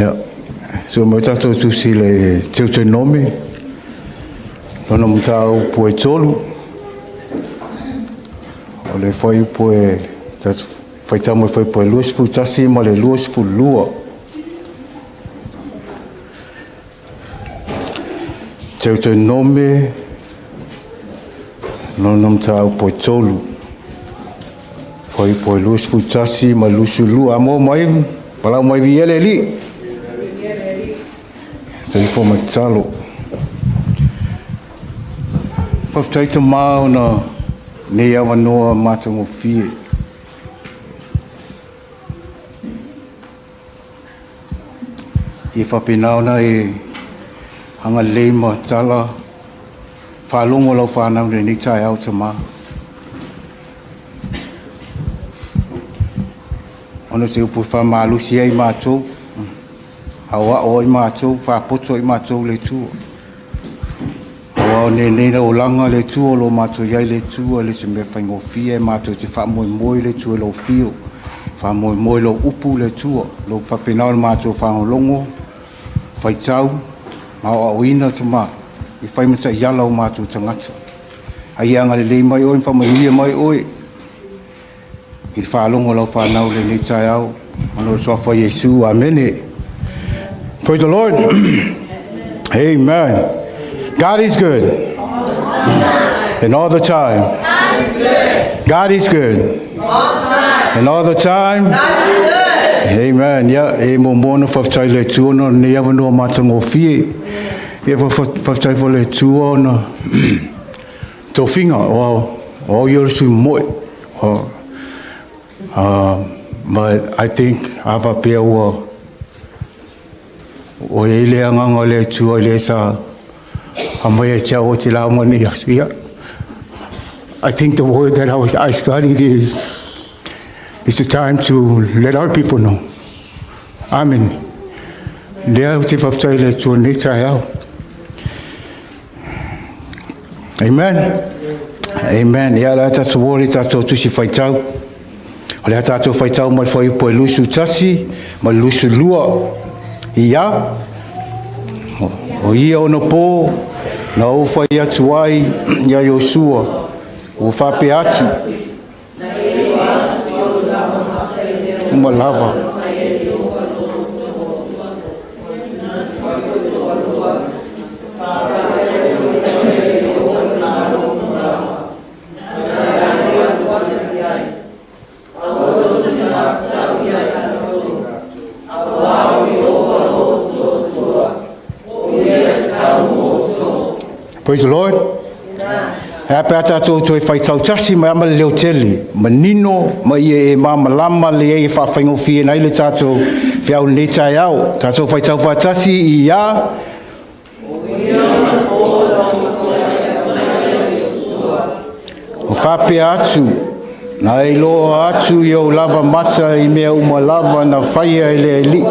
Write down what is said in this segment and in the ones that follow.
Ia, sua mai tatou tusi le Deuteronome, lona mataupu e 3, o le fuaiupu e faitau mai fuaiupu e 21 ma le 22. Deuteronome, lona mataupu e 3, fuaiupu e 21 ma le 22. A maua mai, palau mai viia le Alii. Soifua ma tatalo. Faafetai Tama ona nei avanoa matagofie. Ia faapena ona e agalelei ma tala faalogo lau fanau i lenei taeao Tama. Ona o se upu e faamalosi ai matou, aoao ai matou, faapoto ai matou le Atua. Aua o lenei olaga le Atua o lo o matou i ai le Atua, e le o se mea faigofie, e matou te faamoemoe le Atua i lou afio, faamoemoe i lou upu le Atua, o lo o faapena ona matou faalogologo, faitau, ma aoaoina Tama, e fai ma taiala o matou tagata. A ia agalelei mai oe ma faamanuia mai oe i le faalogo a lau fanau i lenei taeao, ona o le suafa o Iesu, amene. Praise the Lord. Amen. God is good. And all the time. God is good. And all the time. Amen. Ia, e muamua ona faafetai i le Atua ona o lenei avanoa matagofie. Ia, faafetai foi i le Atua ona tofiga o au ia o le sui moe. But I think a faapea ua ua i ai le agaga o le Atua i le sa aumai ia te au o te lauga nei aso. Ia, I think the word that I studied is it's the time to let our people know. Amen. Lea ou te faafetai i le Atua nei taeao. Amen. Amen. Ia, la tatou o le tatou tusi faitau. O le a tatou faitau mai fuaiupu e 21 ma le 22. Ia, o ia ona pō, na ou fai atu ai ia Iosua, ua faapea atu, uma lava. Praise the Lord. E a pe a tātou toe whai tautasi mai ama le leo tele, manino ma ia e māmalama le ei e whawhaingofie nei le tātou whiau nei tae ao. Tātou whai tau whātasi i a... O whapea atu, na e loa atu i ou lava mata i mea uma lava na whaia e le alii,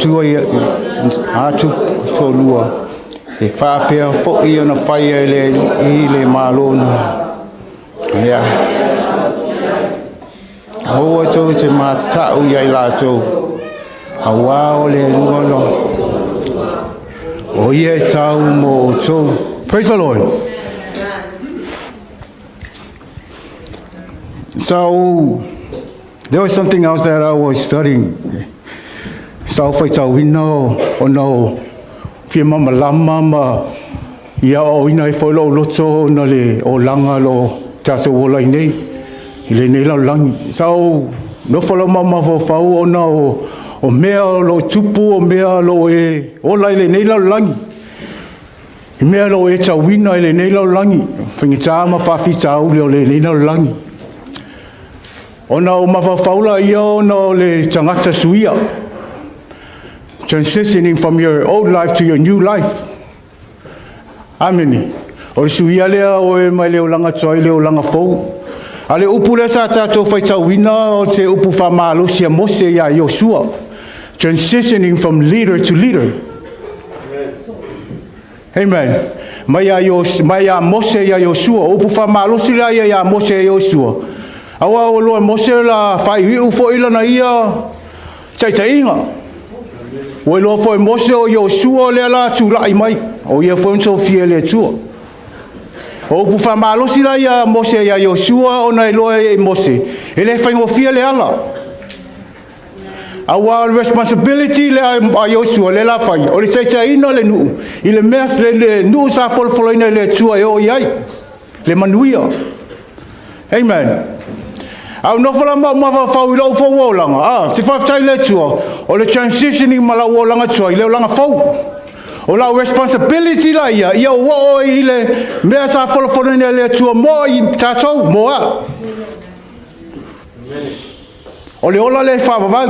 tua ia, atu tōlua. E faapea foi ona faia e le Alii le Malo na lea. Aua tou te matatau ia i latou, auā o le Atua no. O ia e tau mo outou. Praise the Lord. So, there was something else that I was studying. Sa ou faitauina ona o fia mamalama ma ia aoaoina ai foi lou loto ona le olaga lo tatou ola ai nei i lenei lalolagi. Sa ou nofo lava ma mafaufau ona o mea o lo o tupu, o mea o lo o e ola i lenei lalolagi. I mea o lo o e tauina i lenei lalolagi, faigata ma faafitauli o lenei lalolagi. Ona o mafaufau laia ona o le tagata suia. Transitioning from your old life to your new life. Amene. O le suia lea o e mai le olaga tuai le olaga fou. A le upu lea sa tātou faitauina o te upu faamalosi a Mose iā Iosua. Transitioning from leader to leader. Amen. Mai a, Ios, mai a Mose ia Iosua. O upu faamalosi la ia ia Mose ia Iosua. Aua o loa Mose la whaiuiu fo i lana ia taitaiga. Ua iloa foi e Mose o Iosua lea la tulai mai, o ia foi na tofia e le Atua. O upu faamalosi la ia Mose ia Iosua ona iloa e Mose, e le faigofie le ala. Aua o le responsibility lea a Iosua lea la fai, o le taitaiina le nuu, i le mea le nuu sa folafolaina e le Atua e oo i ai, le manuia. Amen. A ou nofo la ma ou mafaufau i lou fou olaga, te faafetai i le Atua, o le transitioning ma lau olaga tuai i le olaga fou. O lau responsibility la ia, ia ou oo i le mea sa folafolaina e le Atua mo i tatou, mo au. O le ola lea e faavavau.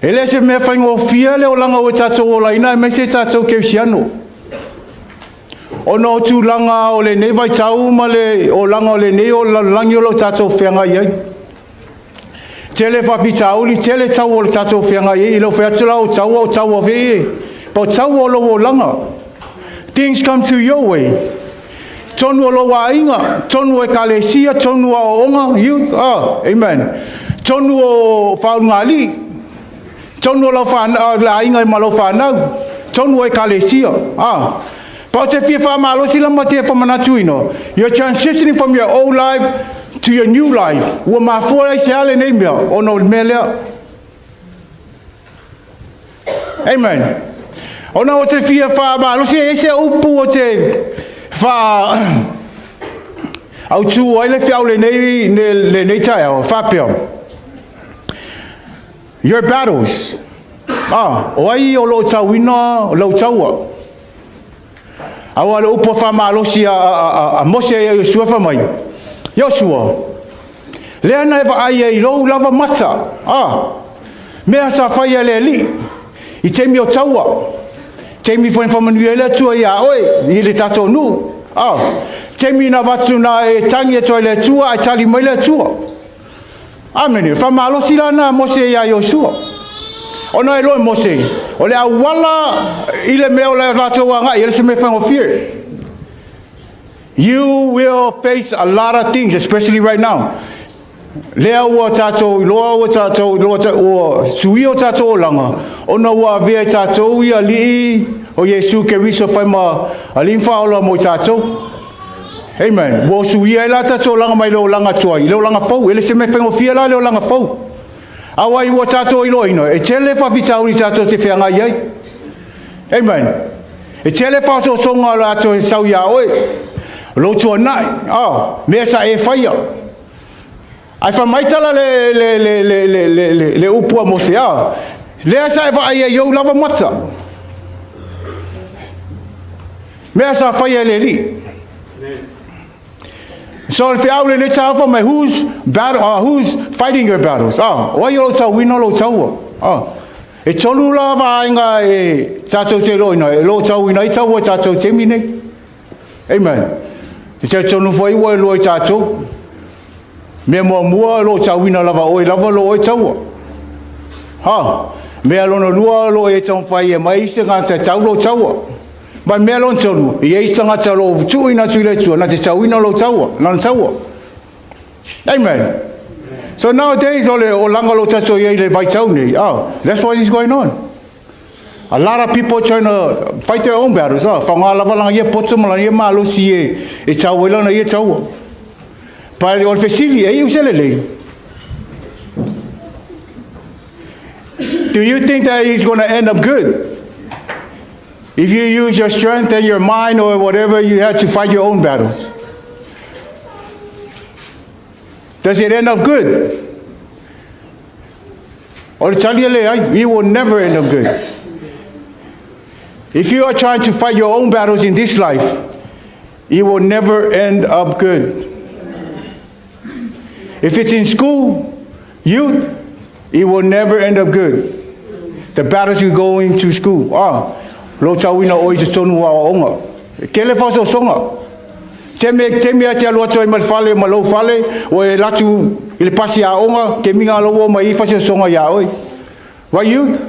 E le se mea faigofie le olaga ua tatou olaina aemaise tatou kerisiano. Ona o tulaga o lenei vaitau ma le olaga o lenei o lalolagi o lo o tatou feagai ai. Tele faafitauli, tele tau o le tatou feagai ai. I lou fai atu la o taua, o taua foi e. Po o taua o lou olaga. Things come to your way. Tonu o lou aiga, tonu o ekalesia, tonu o aoaoga, youth, amen. Tonu o faulugalii, tonu o lau le aiga ma lau whanau, tonu o ekalesia. Pa o te fia faamalosi la ma te whamanatuina, you're transitioning from your old life to your new life. Ua mafua ai se ale nei mea, ona o le mea lea. Amen. Ona o te fia faamalosi e se upu o te wha au tū ai le feau le nei taeao, faapea. Your battles. O ai o lo tauina lau taua. Aua le upu faamalosi a Mose ia Iosua fa mai. Iosua, lea na e vaai ai lou lava mata. Mea sa fai e le Alii. I taimi o taua. Taimi foi whamanuia le Atua ia oe, i le tatou nuu. Taimi na vatu na e tangi atu ai le Atua, ai tali mai le Atua. Amene. Faamalosi la na Mose ia Iosua. Ona e loe Mose, o le auala i le mea o le latou agai, e le se mea faigofie. You will face a lot of things, especially right now. Lea ua tatou iloa ua tatou iloa ua suia o tatou olaga, ona ua avea i tatou ia Alii o Iesu Keriso fai ma Alii ma Faaola mo i tatou. Amen. Ua suia ai la tatou olaga mai le olaga tuai, i le olaga fou. E le se mea faigofie la le olaga fou. Aua ua tatou iloaina, e tele faafitauli tatou te feagai ai. Amen. E tele faasoasoga o le ato e sau iā oe. Lou tuanai, mea sa e faia. Ai fa mai tala le upu a Mose, lea sa e vaai ai ou lava mata. Mea sa faia e le Alii. So le feau le taeao fa mai, who's fighting your battles? O ai o lo tauina lo taua. E tolu la vaaiga e tatou te iloaina, e lo tauina ai taua e tatou taimi nei. Amen. E te tonu foi ua e loa i tatou. Mea muamua lo tauina lava oe lava lo oe taua. Ha, mea lona lua lo e taumafai e mai se gata tau lo taua. Ma mea lona tolu, e iai se tagata lo tuuina atu i le Atua, na te tauina lo taua, lana taua. Amen. So nowadays, o le olaga lo tatou i ai le vaitau nei, that's what is going on. A lot of people trying to fight their own battles. Whaonga lava langa ia poto ma lana ia malosi e tau ai lana ia taua. Pa o le fesili, e iu se lelei. Do you think that it's going to end up good? If you use your strength and your mind or whatever, you have to fight your own battles. Does it end up good? O le tali e leai, it will never end up good. If you are trying to fight your own battles in this life, it will never end up good. If it's in school, youth, it will never end up good. The battles you go into school, lo tauina o i te tonu aoaoga. Tele faasoasoga. Te me a te alu atu ai ma le fale, ma lou fale, o e latu i le pasi aoga, te minga lau o mai i faasoasoga ia oe. Right, youth?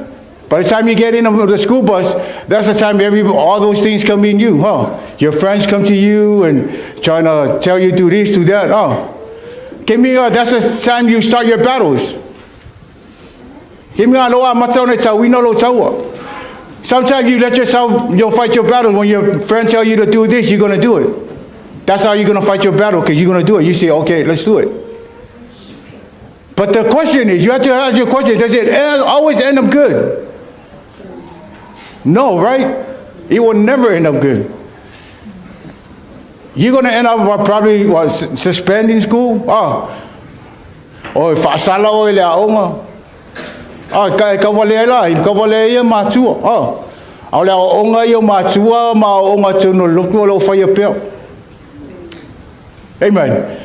By the time you get in the school bus, that's the time all those things come in you, huh? Your friends come to you and trying to tell you do this, do that, huh? Give me, that's the time you start your battles. Taimi lena ua amata ona e tauina lou taua. Sometimes you let yourself, fight your battle. When your friend tell you to do this, you're going to do it. That's how you're going to fight your battle, because you're going to do it. You say, "Okay, let's do it." But the question is, you have to ask your question, does it always end up good? No, right? It will never end up good. You're going to end up probably, what, suspending school? Oh. Or faasala oe i le aoga. Oh, ka ka wale la, i ka wale ia matua. Oh. A o le aoga ia matua ma aoga tonu lotu o lo whaia pea. Amen.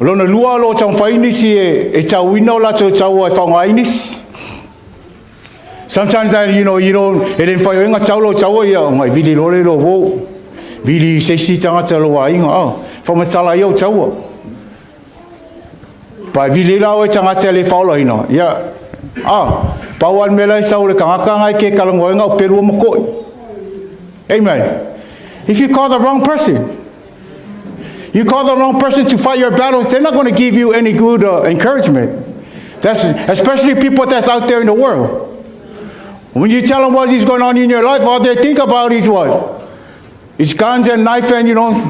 O lona lua o lo o taumafai nisi e tauina o latou taua e faaaoga ai nisi. Sometimes you don't, e le mafai ai ona tau lou taua ia, ona e vili loa le lou uo. Vili i se isi tagata o lou aiga, oh, faamatala ai ou taua. Pa e vili la oe tagata e le faaolaina, ia, ah, pau lava le mea la e sau i le tagata na e ke talanoa ai na o pelu o ma ko'i. Amen. If you call the wrong person, you call the wrong person to fight your battle, they're not going to give you any good encouragement. That's especially people that's out there in the world. When you tell them what is going on in your life, all they think about is what? It's guns and knife and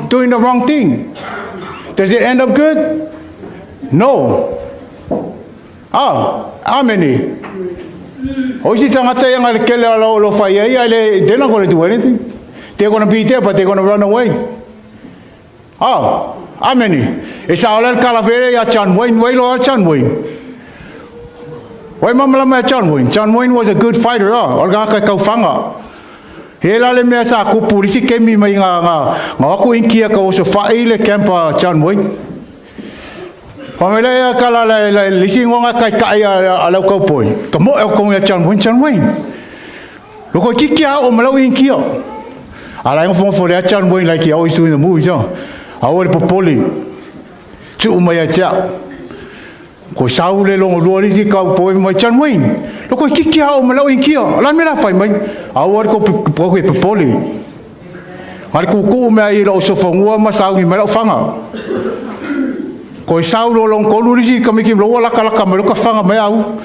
doing the wrong thing. Does it end up good? No. Ah, amene. O isi tagata ia le kele ala o lo fai ai, ai le, they're not going to do anything. They're going to be there, but they're going to run away. Ah, amene. E sa ole le kalavere ia John Wayne, wai loa John Wayne. Wai mamalama ia John Wayne. John Wayne was a good fighter, ah. O le tagata e kauwhanga. He la le mea sa kupu risi kemi mai ngā waku inkia ka oso whai le camp a John Wayne. Whamele ia ka la le, le, lisi ngonga kai kai a lau kaupoi. Ka mo e o kongi a John Wayne, John Wayne. Loko kiki a o malau inkia. A la ingo fo le a John Wayne like he always do in the movies, oh. A o le popoli. Tu umai a tia. Ko sau le longo lua lisi kaupoi mai John Wayne. Loko kiki a o malau inkia. La me la fai mai. A o le ko ko popoli. Ngari kuku mea i lau sofongua ma saungi mai lau fanga. Ko i sau lo long kolu risi ka miki lo laka laka mai lo ka fanga mai au.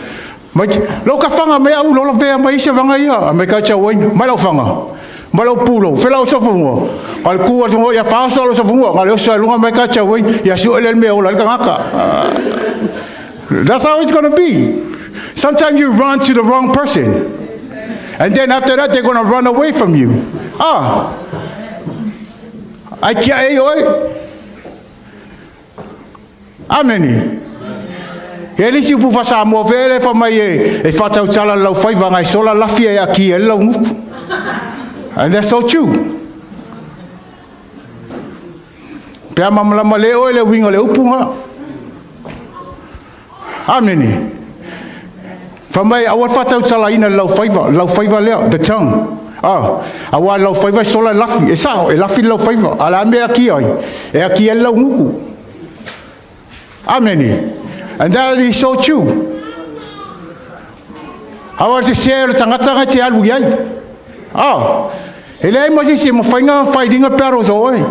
Mai lo ka fanga mai au lo lo vea mai se vanga ia. Mai ka cha wai mai lau fanga. Mai lau pulo fe lau sofongua. Ka ku atu ia fa so lo sofongua. Ngari o sa lunga mai ka cha wai ia su ele me ola ka ngaka. That's how it's going to be. Sometimes you run to the wrong person. And then after that, they're going to run away from you. Ah. Ai kia e oi. Amene. He lisi upu whasamoa whele wha mai e whatautala lau whaiva ngai sola lawhia e aki e lau nguku. And that's so true. Pea mamalama le oe le winga le upu ngā. Amene. Fa mai aua whatautala ina lau whaiva lea, the tongue. Ah, aua lau whaiva sola lafi, e sao, e lafi lau whaiva. Ala me aki ai, e aki e lau nguku. Amene. And that is so true. Aua te se le tangata ngai te alu ai. Ah, e le ma se mo whainga whairinga pero so oi.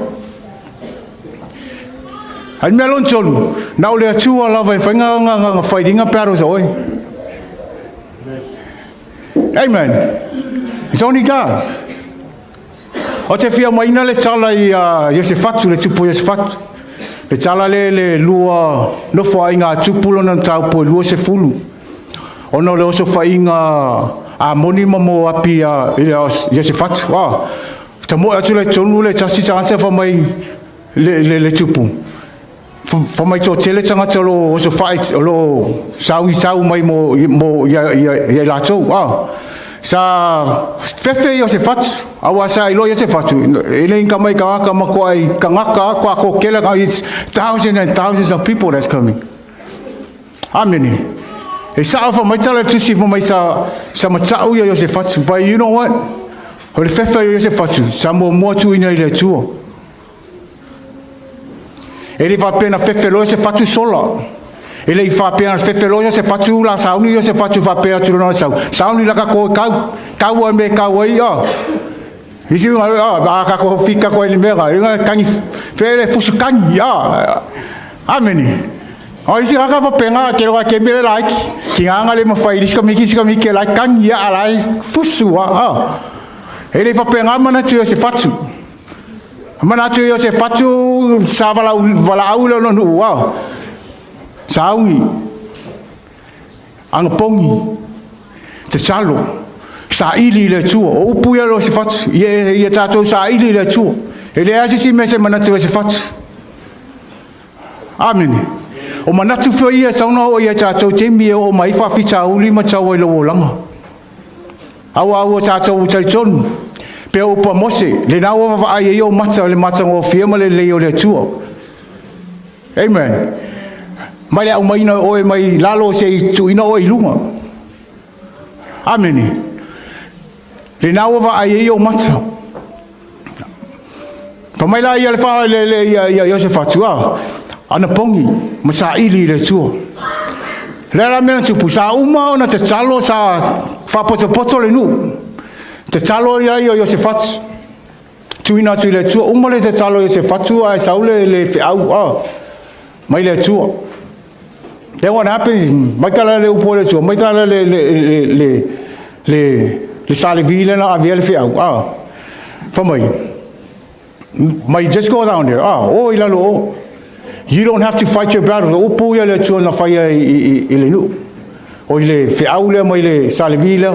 Ai mea lon tolu, nau le atua lava e whainga ngā whairinga pero so oi. Amen. It's only God. O te fia maina le tala i Iosefatu, le tupu Iosefatu. Le tala le lua nofo ai ngā tupu lona tau po lua se fulu. Ona le oso whainga a moni ma mo api a Iosefatu. Ah, ta mo atu le tonu le tasi tangata fa mai le tupu. Fa mai tō tele tangata lo oso whai lo saungi tau mai mo ia lātou. Ah, sa fefe Iosefatu. Awa sa ilo Iosefatu. E le inka mai kangaka ma ko ai kangaka ko ako kela ka it's thousands and thousands of people that's coming. Amene. E sa fa mai tala tusi fa mai sa matau ia Iosefatu. But you know what? O le fefe ia Iosefatu. Sa mo mua tu ina i le tua. E le whapena fefe lo se fatu sola. E le whapena fefe lo se fatu la sauni se fatu whapena tu lona sau. Sauni la ka ko kau. Kau a me kau ai a. Isi nga a ka ko fika ko ni mega. Inga kangi fele fusu kangi a. Amene. O isi tagata faapena ke loa ke mele laiti. Tigaga le mafai i le isi kamiki isi kamiki e la e tagi lava a la e fusu lava. A. E le faapena manatu i Iosefatu. Manatu i Iosefatu sa valaau, valaau le ona nuu a. Sauni, anapogi, tatalo, saili i le Atua. O upu ia o Iosefatu, ia, ia tatou saili i le Atua. E leai se isi mea se manatu i Iosefatu. Amene. O manatu foi ia e tatau ona oo i ai tatou taimi e oo mai ai faafitauli ma tau ai lou olaga. Aua ua tatou talitonu, pei o upu a Mose, lena ua vaavaai ai ou mata i le matagofie ma le lelei o le Atua. Amen. Mai le aumaina o oe mai lalo se i tuuina oe i luga. Amene. Lena ua vaai ai ou mata. Fa mai la ia le fa le le ia ia Iosefatu a anapogi ma saili i le Atua. Le la mea na tupu, sa uma ona tatalo sa faapotopoto le nuu. Tatalo ia ia Iosefatu. Tuuina atu i le Atua, uma le tatalo Iosefatu ae sau le le feau a mai le Atua. Then what happens? Mai tala le upu o le Atua, mai tala le le le le le le sa Levi lea na avea le feau. Ah. Fa mai. Mai just go down there. Ah, o i lalo o. You don't have to fight your battle. O upu ia le Atua na faia i, i, i le nuu. O i le feau lea mai le sa Levi lea.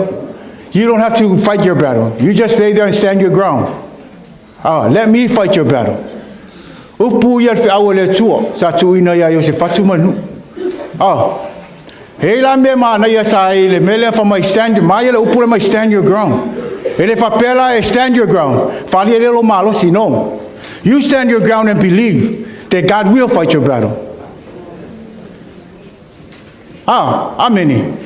You don't have to fight your battle. You just stay there and stand your ground. Ah, let me fight your battle. Upu ia le feau a le Atua sa tuuina iā Iosefatu ma le nuu. Ah, he la mea manaia sa ai le mea lea fa mai stand, mai le upu le mai stand your ground. E le faapea la e stand your ground. Faaalia lea lo malosi, no. You stand your ground and believe that God will fight your battle. Ah, amene.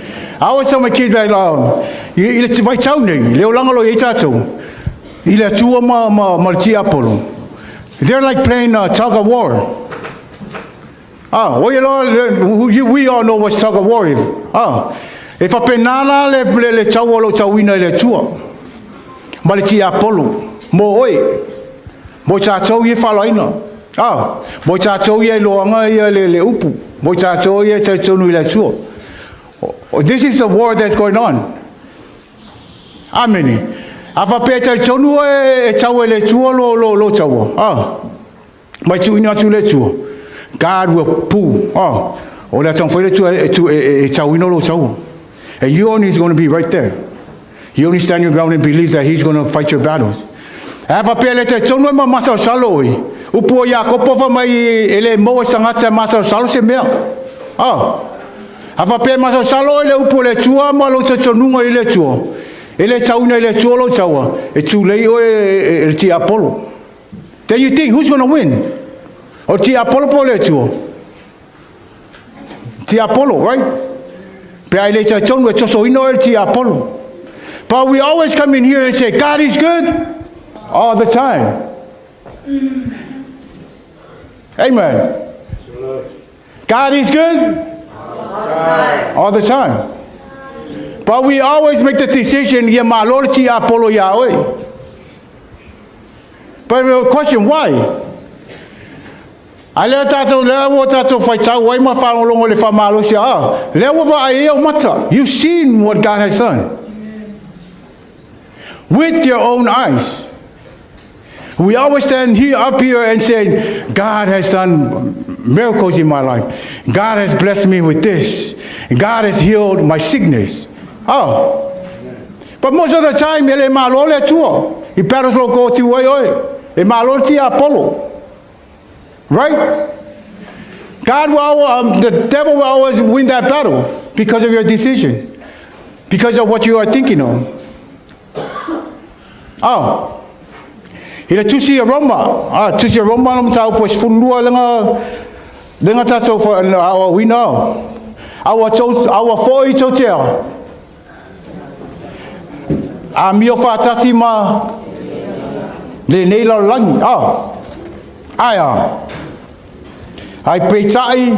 I always tell my kids like, i le vaitau nei, le olaga o lo o i ai tatou, i le Atua ma, ma, ma le tiapolo. They're like playing tug of war. Ah, o ia loa, we all know what tug of war is. Ah, e faapena la le, le, le taua o lo o tauina i le Atua ma le tiapolo mo oe, mo i tatou ia e faaloaina. Ah, mo i tatou ia e loaga ia le, le upu, mo i tatou ia e talitonu i le Atua. Oh, this is the war that's going on. Amene. A faapea e talitonu oe e tau e le Atua lo, lo, lo taua. Ah, mai tuuina atu le Atua. God will pull. Ah, o le taumafai le Atua e, e, e, e tauina lo taua. And you only is going to be right there. You only stand your ground and believe that he's going to fight your battles. A faapea le talitonu e ma masalosalo oe. Upu o Iakopo fa mai e le maua e se tagata e masalosalo se mea. Ah, a faapea e masalosalo oe le upu o le Atua ma lou talitonuga i le Atua, e le tauina i le Atua lou taua, e tulei oe e le tiapolo. Then you think, who's going to win? O le tiapolo po o le Atua? Tiapolo, right? Pe a e le talitonu e tosoina oe e le tiapolo. But we always come in here and say, God is good all the time. Amen. God is good all the time. But we always make the decision, ia malo le tiapolo iā oe. But the question, why? A lea tatou, lea ua tatou faitau ai ma faalogologo i le faamalosi, a, lea ua vaai ai ou mata. You've seen what God has done. With your own eyes. We always stand here up here and say, God has done miracles in my life. God has blessed me with this. God has healed my sickness. Oh. But most of the time, e le malo le Atua. I battles lo go through ai oe. E malo le tiapolo. Right? God will, the devil will always win that battle because of your decision, because of what you are thinking of. Oh. I le tusi a Roma, ah, tusi a Roma na mataupu e 12 lenga, lenga tatou aoaoina ao. Aua, tou, aua foi tou tea. Amio faatasi ma lenei lalolagi. Ah. Ae a. Ai peitai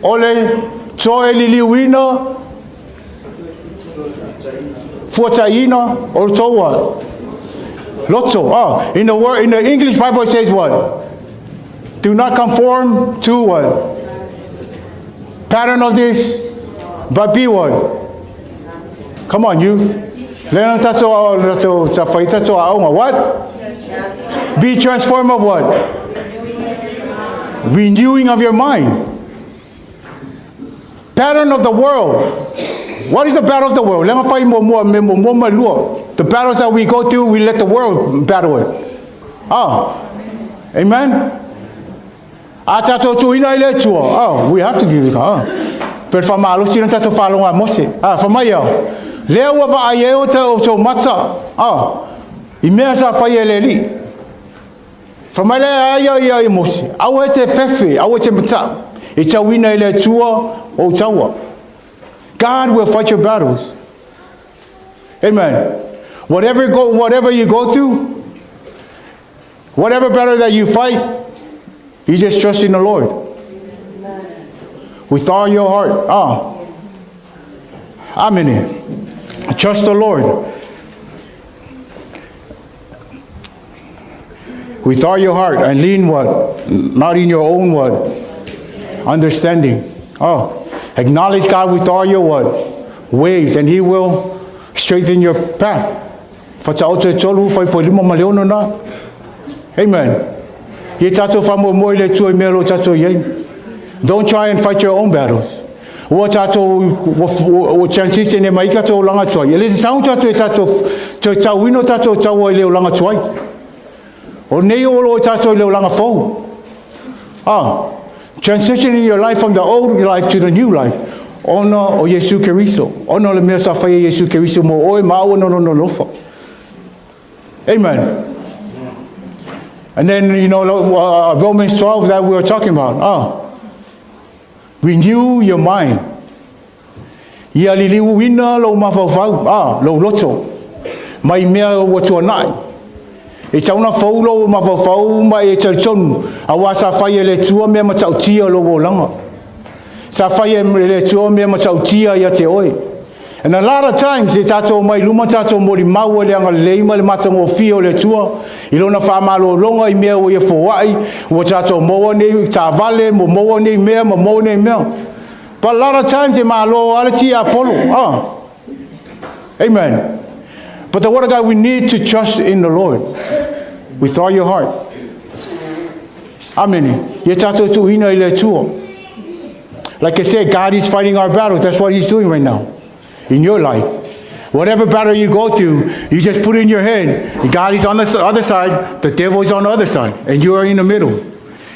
o le toe liliuina fuataiina o le tou loto. Oh, in the word, in the English Bible it says what? Do not conform to what? Pattern of this, but be what? Come on, youth. Lena tato tato tafai tato aonga. What? Be transformed of what? Renewing of your mind. Pattern of the world. What is the battle of the world? Lema fai mo mo me mo mo ma lua. The battles that we go through, we let the world battle it. Ah. Amen. A tatou tuuina i le Atua. Oh, we have to give it. Ah. Pe faamalosi na tatou faalogo a Mose. Ah, fai mai ao. Lea ua vaai ai o tou mata. Ah. I mea sa fai e le Alii. Fai mai le ia ia i Mose. Aua e te fefe, aua e te mataʻu. E tauina e le Atua ou taua. God will fight your battles. Amen. Whatever you go through, whatever battle that you fight, you just trust in the Lord. With all your heart. Ah. Amen. Trust the Lord. With all your heart and lean what? Not in your own what? Understanding. Oh. Acknowledge God with all your what? Ways, and He will straighten your path. Fataoto e tolu, fai po lima ma le ono na. Amen. Ia tatou faamoemoe i le Atua i mea o lo o tatou i ai. Don't try and fight your own battles. Ua tatou, ua transition e mai tatou olaga tuai. E le tatau tatou e tatou, toe tauina o tatou taua i le olaga tuai. O nei o lo o tatou i le olaga fou. Ah, transitioning your life from the old life to the new life. Ona o Iesu Keriso. Ona o le mea sa fai e Iesu Keriso mo oe ma au ona lona alofa. Amen. And then, Romans 12 that we were talking about. Ah, renew your mind. Ia liliuina lou mafaufau, ah, lou loto, mai mea ua tuanai. E tatau ona fou lou mafaufau ma e talitonu, aua sa fai e le Atua mea matautia o lou olaga. Sa fai e le Atua mea matautia ia te oe. And a lot of times, e tatou mai luma tatou molimau e le agalelei ma le matagofie o le Atua, i lona faamalologa i mea ua ia foai, ua tatou maua nei taavale, ua maua nei mea, ma maua nei mea. But a lot of times, e malo lava le tiapolo. Ah. Amen. But the word of God, we need to trust in the Lord with all your heart. Amen. Ia tatou tuuina i le Atua. Like I said, God is fighting our battles. That's what He's doing right now in your life. Whatever battle you go through, you just put in your head, God is on the other side, the devil is on the other side, and you are in the middle.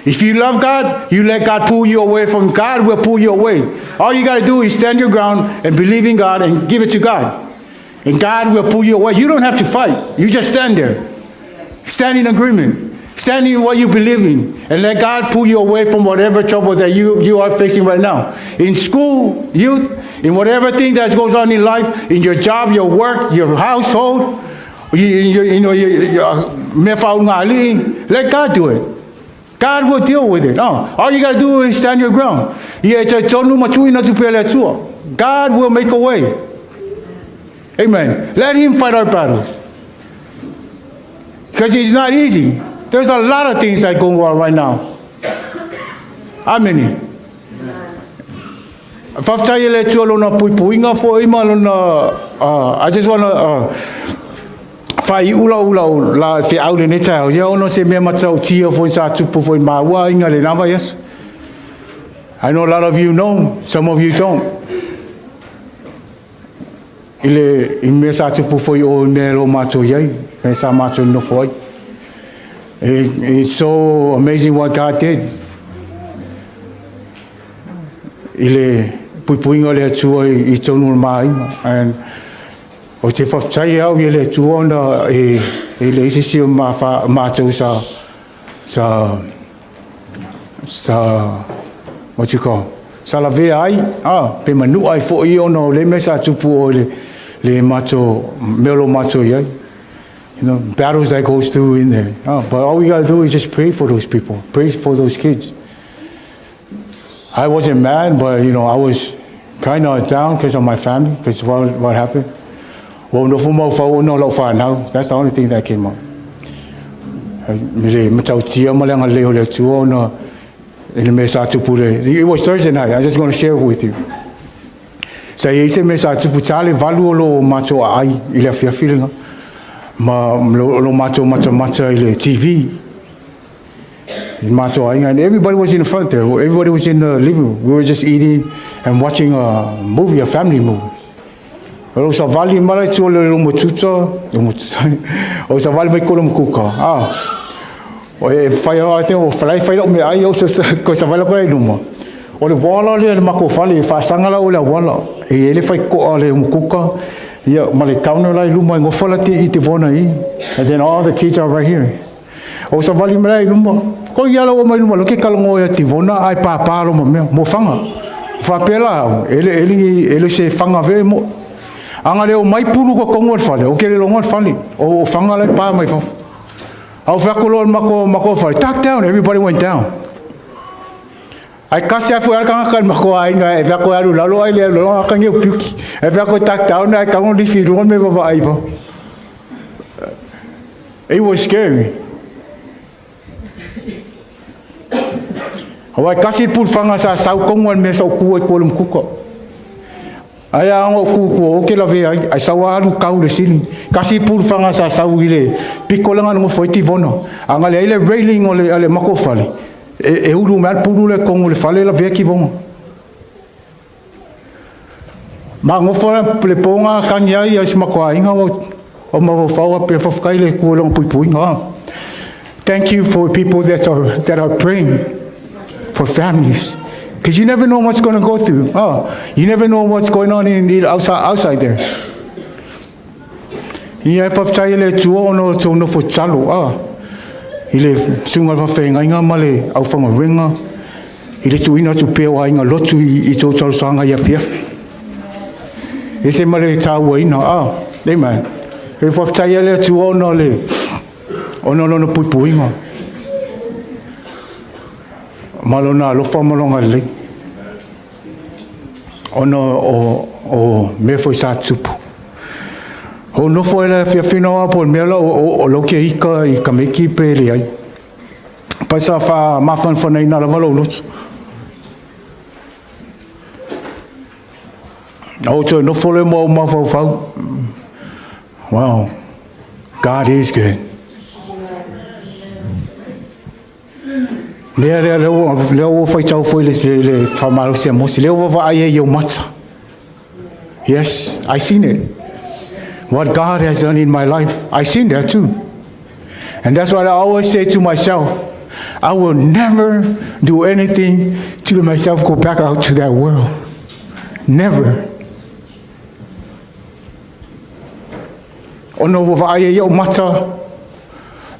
If you love God, you let God pull you away from God will pull you away. All you got to do is stand your ground and believe in God and give it to God. And God will pull you away. You don't have to fight. You just stand there. Stand in agreement. Stand in what you believe in. And let God pull you away from whatever trouble that you are facing right now. In school, youth, in whatever thing that goes on in life, in your job, your work, your household, you, mea faaaluga, let God do it. God will deal with it. Oh, all you got to do is stand your ground. Ia e talitonu ma tuuina atu pea i le Atua. God will make a way. Amen. Let Him fight our battles. Because it's not easy. There's a lot of things that go on right now. Amen. Faafetai i le Atua lona puipuiga foʻi ma lona I just wanna faaiu lau lau la feau lenei taeao ia ona o se mea matautia foi sa tupu foi maua aiga i lena vaiaso. I know a lot of you know, some of you don't. I le i mea sa tupu foi o i mea lo matou i ai, mea sa matou nofo ai. It's so amazing what God did. I le puipuiga o le Atua i totonu o le ma aiga. And ou te faafetai au i le Atua ona e leai se isi o matou sa what you call sa lavea ai ah, pe manua ai foʻi ona o le mea sa tupu o le matou mea o lo matou i ai. Battles that goes through in there. Ah, but all we got to do is just pray for those people, pray for those kids. I wasn't mad, but I was kind of down because of my family, because what happened. Well, no fu mau fau no lau whanau. That's the only thing that came up. Le matautia ma le agalelei o le Atua ona I le mea sa tupu le. It was Thursday night. I just going to share with you. Sa i ai se mea sa tupu ta le 8 o lo matou aai i le afiafi lena. Ma lo matou matamata i le TV. I matou aiga. And everybody was in the front there. Everybody was in the living room. We were just eating and watching a movie, a family movie. O lou savali mai la i tua o le lomotuta, lomotuta, o savali mai kolo makuka. Ah. O e fai a te o falai fai lau mea ai o se ko savali ko ai luma. O le wala le le mako fale e faasanga la o le auala. E ele fai koa le mukuka. Ia ma le counter la i luma i ngofa la te i te vona i. And then all the kids are right here. O savali mai la i luma. Ko ia la o mai luma lo ke kalongo ia te vona ai pāpā lo ma mea. Mo fanga. Faapea la au, ele ele ele se fanga ve mo. Anga le o mai pulu ko kongo le fale, o ke le longo le fale. O fanga la pa mai fafo. Au whako loa le mako, mako fale. Duck down, everybody went down. Ai kasi afu al kanga kan mako ai nga e whako alu lalo ai le lo ka ngi piuki. E whako duck down ai ka ngo lifi lo me vava ai va. It was scary. Awai kasi pul fanga sa sau kongo al me sau ku ai ko le mkuka. Ai a ngo ku ku o ke la ve ai ai sau alu kau le sili. Kasi pul fanga sa sau i le piko langa ngo foi ti vono. Anga le ai le railing o le ale mako fale. E ulu me al pulu le kongo le fale la ve ki vonga. Ma ngofo le ponga kangi ai ai sma ko ainga o o ma fau pe fofkai le ku long pui pui nga. Thank you for people that are praying for families. Because you never know what's going to go through. Oh, you never know what's going on in the outside there. Ia e whawhtai le tua ono tō nofo talo. Ah, i le sunga whawhengainga ma le auwhanga ringa. I le tuina tu peo ainga lotu i tō talo sanga ia fiafi. E se ma le tāua ina. Ah, amen. E whawhtai le tua ono le ono lono puipuinga. Ma lona alofa ma lona lei. Ona o mea foi sa tupu. O nofo e le fiafina o po mea la o lo ke ika i ka meki pe le ai. Pai sa fa mawhanwhana ina lava lo lotu. O te nofo le mo mawhauwhau. Wow. God is good. Lea lea lea lea o fai tau foi le whamalo sia mosi. Lea o wawa ai e i o mata. Yes, I seen it. What God has done in my life, I seen that too. And that's what I always say to myself. I will never do anything to let myself go back out to that world. Never. Ono wawa ai e i o mata.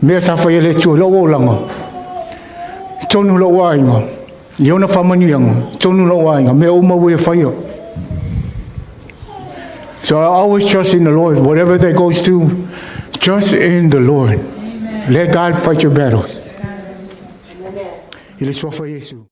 Mea sa whai le tua lo langa. Tonu lo wainga. I ona whamanuianga. Tonu lo wainga. Mea uma ue whaia. So I always trust in the Lord. Whatever that goes through, trust in the Lord. Amen. Let God fight your battles. Amen. I le suafa Yesu.